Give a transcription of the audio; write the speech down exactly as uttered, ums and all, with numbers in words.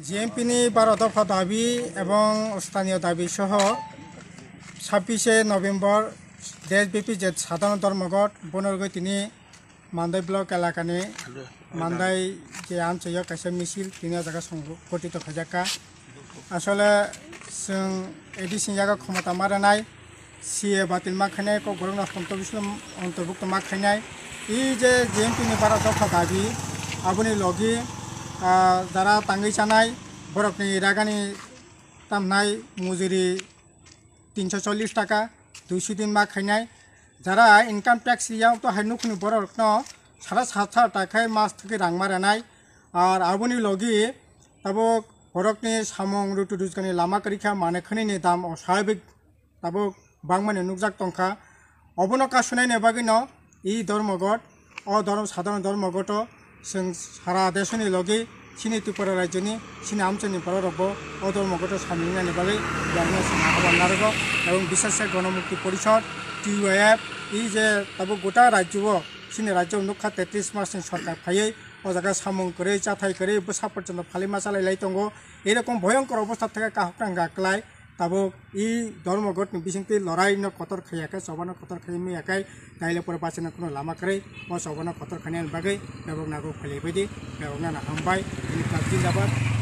GMP ni baro dopha dabi ebong sthaniyo dabi soho sabbish November deshbyapi je sadharon dhormoghot bono rwgwi tini Mandai block elakani Mandai je amchaio kaisa misil tini o jaga songo-, gotito khaijakka. Asole chwng A D C ni yago khomota ma rwnai, C A batil ma khainai, Kokborok no Santo Bislam ontorbukto ma khainai. I je G M P ni bara dopha dabi, aboni logi, ah, jara tangwi chanai, borokni ragani tamnai mujuri tinso chollish taka, duiso din ma khainai. Jara income tax ya to hai nukhni borokno sara sat hajar taka mas thwkhe rang ma rwnai. Ar aboni logi tabuk borokni samung rutu rujgani lama kwrwi kha, mane khwnini dam osabik tabuk bangmani nukjak tongkha. Obono kasunai ni bagwi no i dhormoghot, o dhormo, sadharon dhormoghoto chwng sara desoni logi chini Tripura rajyoni chini amchaini bororokbo o dhormoghoto samung wngnani bagwi belai no chwng ahaban narwgo. Ebong biseshe Gonomukti Porishod, T Y F, i je tabuk gota rajyo o chini rajyo nukha tetris masni sorkar phaiwi o jaga samung kwrwi, chathai kwrwi, bwsa porjonto phalwi ma chalai lai tongo. Erokom bhoyonkor obostha thangkha kahoknang ga kwlai. Tabuk i dhormoghotni bisingtwi lorai no kotor khaiya khe, choba no kotor khaiwi manya khe, taile pore bachana kuno lama kwrwi. O choba no kotor khainani bagwi bebak nago khwlai baidi, bebak nana hambai, ini khlak jindabad.